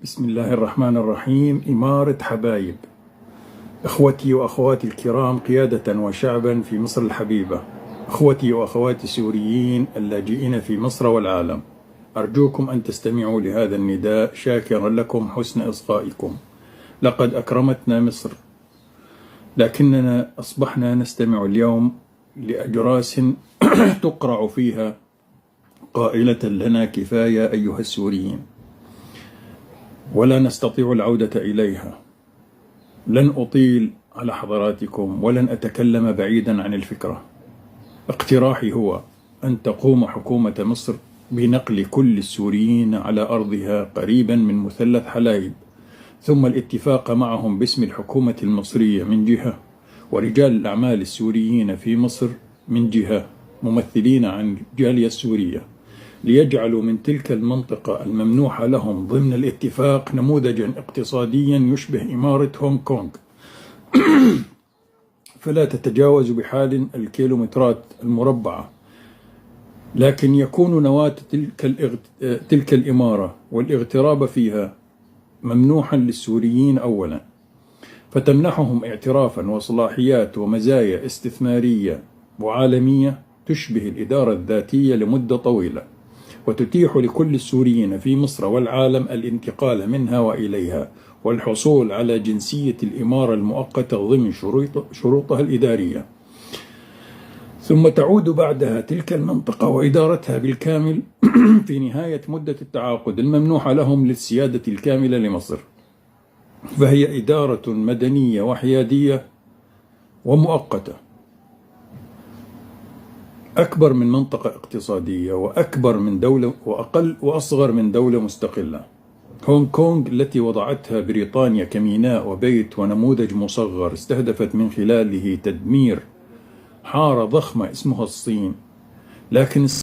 بسم الله الرحمن الرحيم. إمارة حبايب، إخوتي وأخواتي الكرام قيادة وشعبا في مصر الحبيبة، إخوتي وأخواتي السوريين اللاجئين في مصر والعالم، أرجوكم أن تستمعوا لهذا النداء شاكرا لكم حسن إصغائكم. لقد أكرمتنا مصر، لكننا أصبحنا نستمع اليوم لأجراس تقرع فيها قائلة لنا كفاية أيها السوريين، ولا نستطيع العودة إليها. لن أطيل على حضراتكم ولن أتكلم بعيدا عن الفكرة. اقتراحي هو أن تقوم حكومة مصر بنقل كل السوريين على أرضها قريبا من مثلث حلايب، ثم الاتفاق معهم باسم الحكومة المصرية من جهة، ورجال الأعمال السوريين في مصر من جهة، ممثلين عن الجالية السورية، ليجعلوا من تلك المنطقة الممنوحة لهم ضمن الاتفاق نموذجا اقتصاديا يشبه إمارة هونغ كونغ، فلا تتجاوز بحال الكيلومترات المربعة، لكن يكون نواة تلك الإمارة والاغتراب فيها ممنوحا للسوريين أولا، فتمنحهم اعترافا وصلاحيات ومزايا استثمارية وعالمية تشبه الإدارة الذاتية لمدة طويلة، وتتيح لكل السوريين في مصر والعالم الانتقال منها وإليها والحصول على جنسية الإمارة المؤقتة ضمن شروطها الإدارية، ثم تعود بعدها تلك المنطقة وإدارتها بالكامل في نهاية مدة التعاقد الممنوحة لهم للسيادة الكاملة لمصر، فهي إدارة مدنية وحيادية ومؤقتة، أكبر من منطقة اقتصادية، وأكبر من دولة، وأقل وأصغر من دولة مستقلة. هونغ كونغ التي وضعتها بريطانيا كميناء وبيت ونموذج مصغر استهدفت من خلاله تدمير حارة ضخمة اسمها الصين، لكن